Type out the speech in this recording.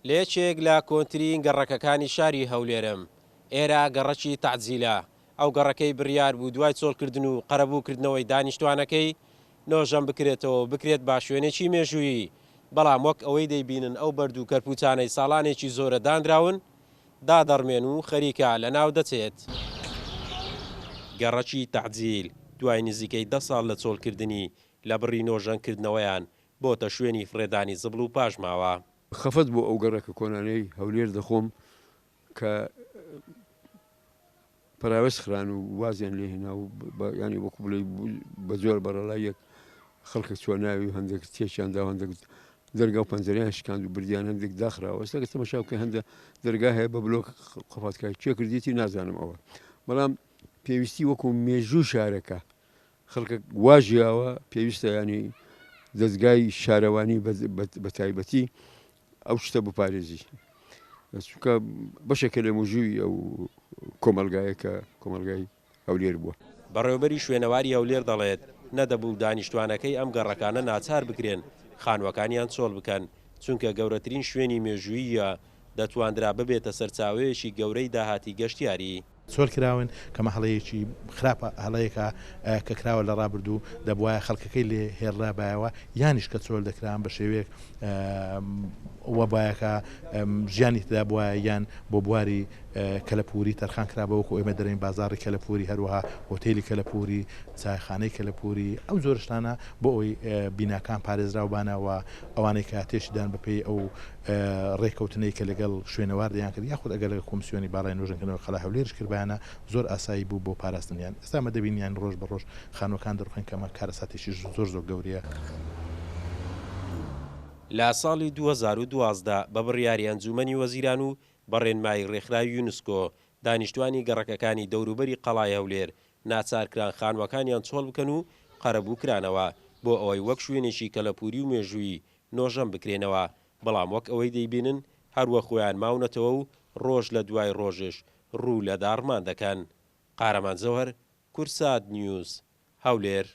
لە یەکێک لە کۆنترین گەڕەکەکانی شاری هەولێرم، ئێرە گەڕەکی تەعجیلە، ئەو گەڕەکەی بڕیار بوو دوای چۆڵکردن و قەرەبووکردنەوەی دانیشتوانەکەی نۆژەن بکرێتەوە و بکرێت بە شوێنێکی مێژوویی، بەڵام وەک ئەوەی دەیبینن ئەو بەرد و کەرپوچانەی ساڵانێکی زۆرە دانراون دادەڕمێن و خەریکە لەناو دەچێت. گەڕەکی تەعجیل دوای نزیکەی دە ساڵ لە چۆڵکردنی، لە بڕی نۆژەنکردنەوەیان بۆتە شوێنی فڕێدانی زبڵ و پاشماوە. خەفەت بۆ ئەو گەڕەکە کۆنانەی هەولێر دەخۆم کە پەراوێز خران و وازیان لێ هێنا و ینی وەکو بڵێ بە زۆر بەڕەڵای یەک خەڵکە چوە ناوی و هەندێک تێکیان دا هەندێک دەرگا و پەنجەرەیان شکاند و بردیان هەندێک داخراوە ئێستا کە تەمەشا بکەی هەندە دەرگا هەیە بە بلۆک قەفاتکای کێ کردیتی نازانم ئەوە بەڵام پێویستی وەکو مێژوو شارەکە خەڵکە وا ژیاوە پێویستە ینی دەستگای شارەوانی بە تایبەتی ئەو شتە بپارێزی چونکە بەشێکە لە مێژووی ئەو کۆمەڵگایە کە کۆمەڵگای هەولێر بووە. بەڕێوەبەری شوێنەواری هەولێر دەڵێت، نەدەبوو دانیشتوانەکەی ئەم گەڕەکانە ناچار بکرێن خانووەکانیان چۆڵ بکەن، چونکە گەورەترین شوێنی مێژووییە دەتواندرا ببێتە سەرچاوەیەکی گەورەی داهاتی گەشتیاری. چۆل کراون کە مە هەڵەیەکی خراپە هەڵەیەکە کە کراوە لە ڕابردوو دەبوایە خەڵکەکەی لێ هێڵرابایەوە یانیش کە چۆل دەکران بە شێوەیەک وەبایەکە ژیانی تدا بوایە یان بۆ بواری کەلەپوری تەرخان کرابا وەکو ئێمە دەرێین بازاڕی کەلەپوری هەروەها هۆتێلی کەلەپوری چایخانەی کەلەپوری ئەو جۆرە شتانە بۆ ئەوەی بیناکان پارێزراو بانە و ئەوانەی کە تێشیدان بەپێی ئەو ڕێکەوتنەی کە لەگەڵ شوێنەوار دەیان کرد یاخود ئەگەر لەگەڵ کۆمسیۆنی باڵای نۆژەنکردنەوەی قەڵای هەولێریش کردبایانە زۆر ئاسایی بوو بۆ پاراستنیان ئێستا ئەمە دەبینین یانی ڕۆژ بە ڕۆژ خانووەکان دەڕوخێن کە ئەمە کارەساتێکی زۆر زۆر گەورەیە. لە ساڵی 2012 بە بڕیاری ئەنجوومەنی وەزیران و بە ڕێنمایی ڕێکخراوی یونسکۆ، دانیشتوانی گەڕەکەکانی دەوروبەری قەڵای هەولێر ناچارکران خانووەکانیان چۆڵ بکەن و قەرەبوو کرانەوە بۆ ئەوەی وەک شوێنێکی کەلەپووری و مێژوویی نۆژەن بکرێنەوە، بەڵام وەک ئەوەی دەیبینن هەر وەک خۆیان ماونەتەوە و ڕۆژ لە دوای ڕۆژش ڕوو لە داڕمان دەکەن. قارەمان جەوهەر، کوردسات نیوز، هەولێر.